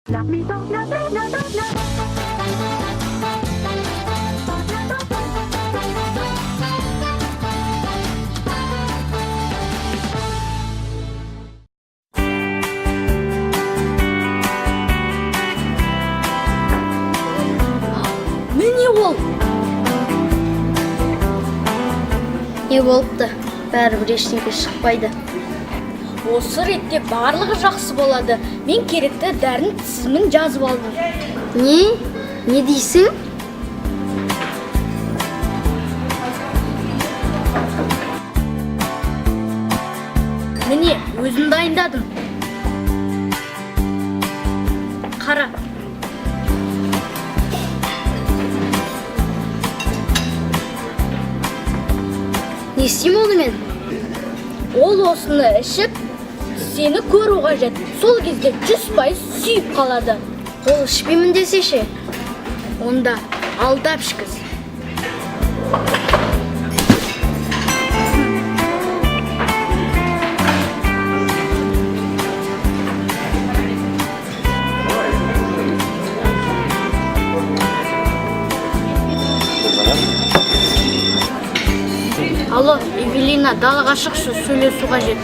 Міне ол. Не болыпты? Бәрібір ештеңе шықпайды. Осы ретте барлығы жақсы болады. Мен керекті дәрінің тізімін жазып алдым. Не? Не дейсің? Міне, өзім дайындадым. Қара. Не істеймін оны мен? Ол осыны ішіп, сені көру қажет. Сол кезде 100% сүйіп қалады. Ол ішпеймін десе ше? Онда алдап ішкіз. Алло, Эвелина, далаға шықшы, сөйлесу қажет.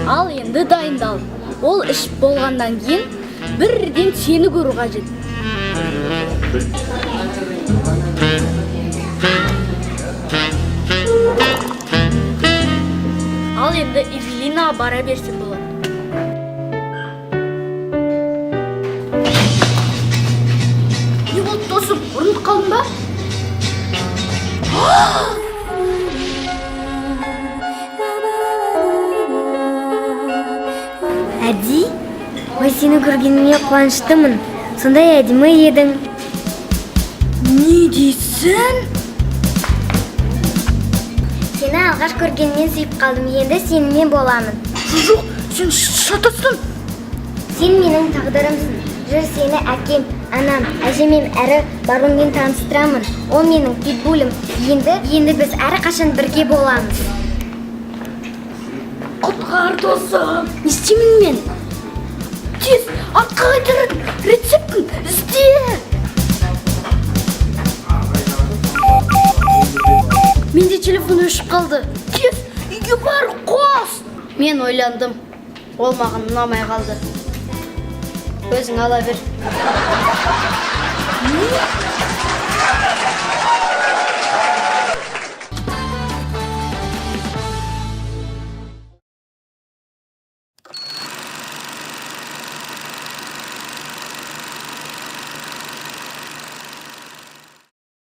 Ал енді дайындал. Ол ішіп болғаннан кейін бірден сені көру қажет. Ал енді Эвелинаға бара берсем болады. Не болды, досым, ұрынып қалдың ба? Әди, ой, сені көргеніме қуаныштымын. Сондай әдемі едің. Не дейсің? Сені алғаш көргеннен сүйіп қалдым. Енді сенімен боламын. Жоқ, сен шатастың. Сен менің тағдырымсың. Жүр, сені әкем, анам, әжемем әрі баронмен таныстырамын. Ол менің питбулім. Енді біз әрқашан бірге боламыз. Құтқар, досым. Не істеймін мен? Тез, артқа қайтаратын рецептін ізде. Менде телефон өшіп қалды. Тез, үйге бар, қос. Мен ойландым. Ол маған ұнамай қалды. Өзің ала бер.